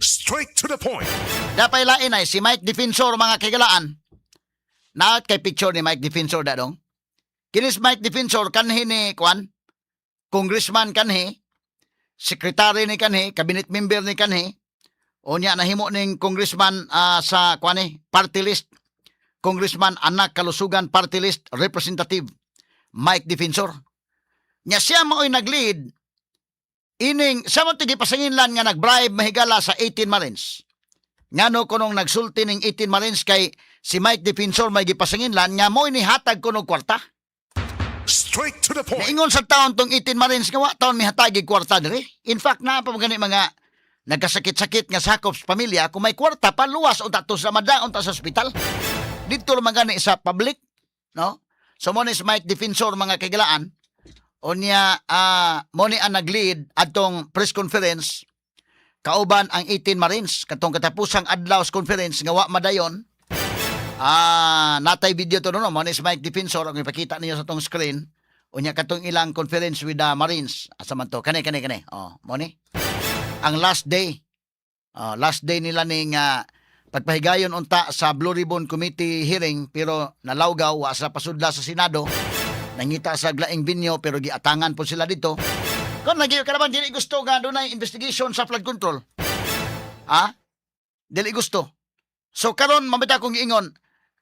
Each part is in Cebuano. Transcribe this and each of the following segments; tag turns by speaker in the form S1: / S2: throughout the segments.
S1: Straight to the point.
S2: Dapay lain ay si Mike Defensor, mga kaigalaan. Naat kay picture ni Mike Defensor dadong. Kinis Mike Defensor kanhi ni Kwan, congressman kanhi, secretary ni kanhi, cabinet member ni kanhi. Unya nahimo ning congressman sa kwan ni party list. Congressman Anak Kalusugan Party List Representative Mike Defensor. Nya siya mao'y nag-lead ining sa mo tigi pasanginlan nga nag-bribe, mahigala, sa 18 Marines. Ngano kunong nagsulti ning 18 Marines kay si Mike Defensor may gipasanginlan nga mo'y nihatag kuno kwarta.
S1: Straight to the point.
S2: Naingon sa taon tong 18 Marines nga wa taon mihatagig kwarta diri. In fact, naa pa gani mga nagkasakit-sakit nga sakop sa pamilya, kung may kwarta paluwas unta to sa mada unta sa ospital. Dito man gani sa public, no? So mo ni si Mike Defensor, mga kaigalaan. Unya mo ni ang nag-lead atong press conference kauban ang 18 Marines katong katapusang adlaw sa conference nga wa madayon. Natay video to, no? Mo ni si Mike Defensor ang ipakita niyo sa tong screen. Unya katong ilang conference with the Marines. Asa man to? Kani, kani, kani. Oh, mo ni. Ang last day. Oh, last day nila ning pagpahigayon unta sa Blue Ribbon Committee hearing, pero nalawgaw, wa sa pasudla sa Senado. Nangita sa laing venue pero giatangan po sila dito. Kung lagi ka naman dili gusto nga dunay investigation sa flood control. Ha? Dili gusto. So karon mabita kong giingon,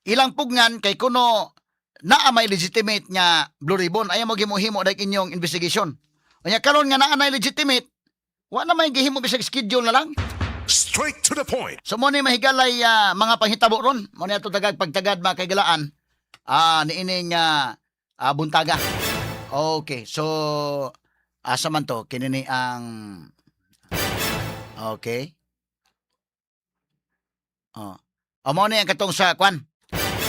S2: ilang pugnan kay kuno naa may legitimate nga Blue Ribbon, ayaw mo gihimo dahil inyong investigation. Unya karon nga naa nay legitimate, wa na may gihimo bisag schedule na lang.
S1: Straight to the point.
S2: So mo ni, mahigalay, mga panghitabo ron. Mo ni ato tagag pagtagad, mga kaigalaan, niining buntaga. Okay, so asa man to kini ni ang okay. Oh. O mo ni ang katong sa kwan.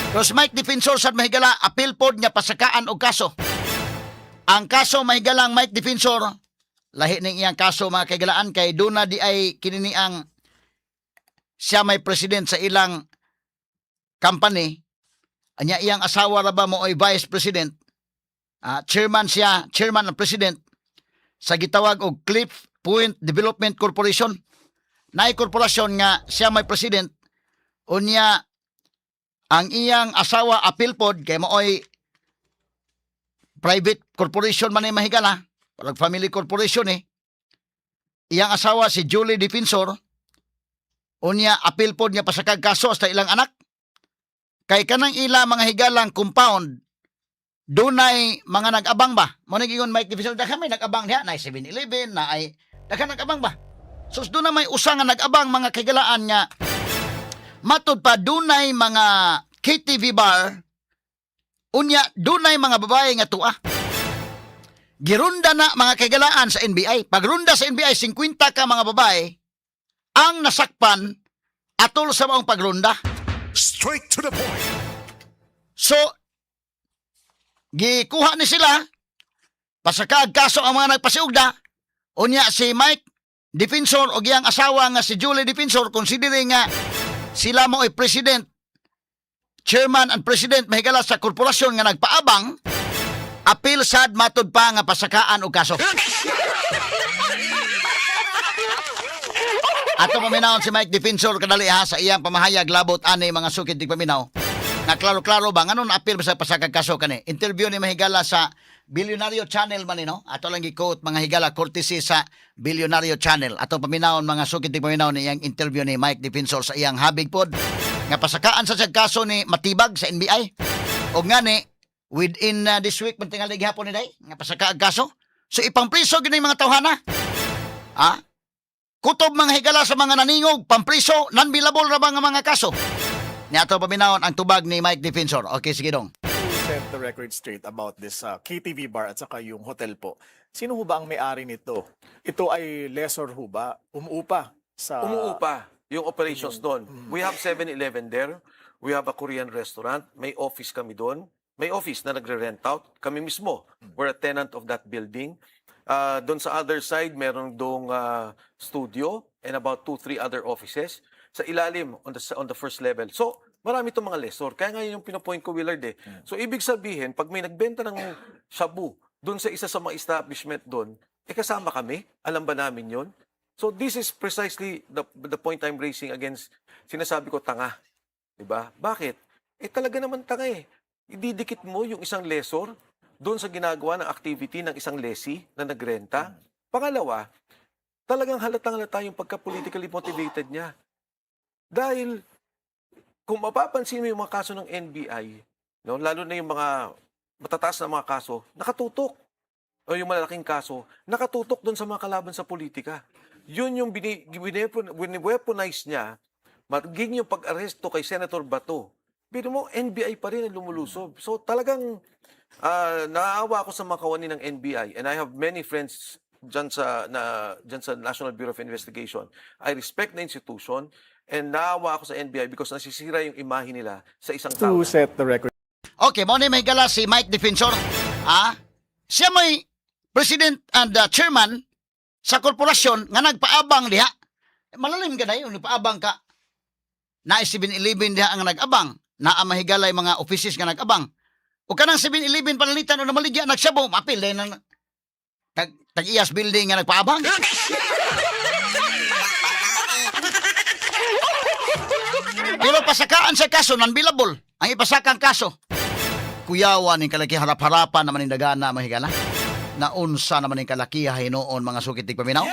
S2: Pero si Mike Defensor sad, mahigala, apil pod nga pasakaan og kaso. Ang kaso, mahigalang Mike Defensor, lahi ning iyang kaso, mga kaigalaan, kay duna di ay kini ang siya may president sa ilang company, anya iyang asawa ra ba mo ay vice president. Chairman siya, chairman and president sa gitawag og Cliff Point Development Corporation. Naay korporasyon nga siya may president, unya ang iyang asawa apil pod kay maoy private corporation man ay, mahigala, parang family corporation eh. Iyang asawa si Julie Defensor, unya apil pod niya pasakag kaso sa ilang anak. Kay kanang ila mga higalang compound, dunay mga nag-abang ba? Mo nag-ingon Mike Defensor, daghan may nag-abang diha, na 7-Eleven, na ay daghan nag-abang ba? So doon na may usa nga nag-abang, mga kaigalaan, nga matud pa dunay mga KTV bar, unya dunay mga babae nga tua. Girunda na, mga kaigalaan, sa NBI. Pagrunda sa NBI, 50 ka mga babae ang nasakpan atol sa maong pagrunda.
S1: Straight to the point.
S2: So, gikuha ni sila, pasakaag kaso ang mga nagpasiugda, unya si Mike Defensor o iyang asawa nga si Julie Defensor, considering nga sila mo ay president, chairman and president, mahigala, sa korporasyon nga nagpaabang, apil sad matud pa nga pasakaan og kaso. Ato paminawon si Mike Defensor kadali ha sa iyang pamahayag labot ani, mga sukid tigpaminaw. Na klaro-klaro ba nganon apil ba sa pasakag kaso kani? Interview ni, mahigala, sa Billionario Channel man ni, no? Ato lang gi-quote, mga higala, courtesy sa Billionario Channel. Ato paminawon, mga sukid tigpaminaw, ni iyang interview ni Mike Defensor sa iyang habig pod nga pasakaan sa siyang kaso ni matibag sa NBI. Og ngani within this week man tingali gihapon ni day nga pasakaag kaso. So ipangpriso gid ni mga tawhana. Ha? Kutob, mga higala, sa mga naningog, pampriso, non-bailable ra ba nga mga kaso? Niato paminawon ang tubag ni Mike Defensor. Okay, sige dong.
S3: To set the record straight about this KTV bar at saka yung hotel po. Sino ho ba ang may-ari nito? Ito ay lessor ho ba? Umuupa sa
S4: Umuupa yung operations doon. We have 7-Eleven there. We have a Korean restaurant. May office kami doon. May office na nagre-rent out. Kami mismo, we're a tenant of that building. Doon sa other side, meron dong studio and about two, three other offices. Sa ilalim, on the first level. So, marami itong mga lessor. Kaya nga yun yung pinapoint ko, Willard, eh. So, ibig sabihin, pag may nagbenta ng shabu doon sa isa sa mga establishment doon, eh kasama kami. Alam ba namin yun? So this is precisely the point I'm raising against, sinasabi ko tanga. 'Di ba? Bakit? Eh talaga naman tanga eh. Ididikit mo yung isang lessor doon sa ginagawa ng activity ng isang lessee na nagrenta. Pangalawa, talagang halatang halata yung pagka-politically motivated niya. Dahil kung mapapansin mo yung mga kaso ng NBI, no, lalo na yung mga matataas na mga kaso, nakatutok. O yung malalaking kaso, nakatutok doon sa mga kalaban sa politika. Yun yung bini-weaponize niya, maging yung pag-aresto kay Senator Bato. Pero mo, NBI pa rin ang lumulusob. So talagang naaawa ako sa mga kawani ng NBI and I have many friends dyan sa National Bureau of Investigation. I respect the institution and naawa ako sa NBI because nasisira yung imahe nila sa isang tao.
S3: To set the record
S2: Okay, mao ni may gala si Mike Defensor. Ah, siya may president and chairman sa korporasyon nga nagpaabang diha. Malalim ka na yun, nagpaabang ka. Na 7-Eleven diha ang nag-abang. Naa mahigalay mga offices nga nag-abang. O kanang 7-Eleven panalitan o namaligya nagsabo, mapil din ang tag iyas building nga nagpaabang. Pero pasakaan sa kaso, non-billable. Ang ipasakang kaso. Kuyawan ning kalaki, harap-harapan naman ning dagana, mahigala. Naunsa naman ning kalakiha hinuon, mga sukit tigpaminaw.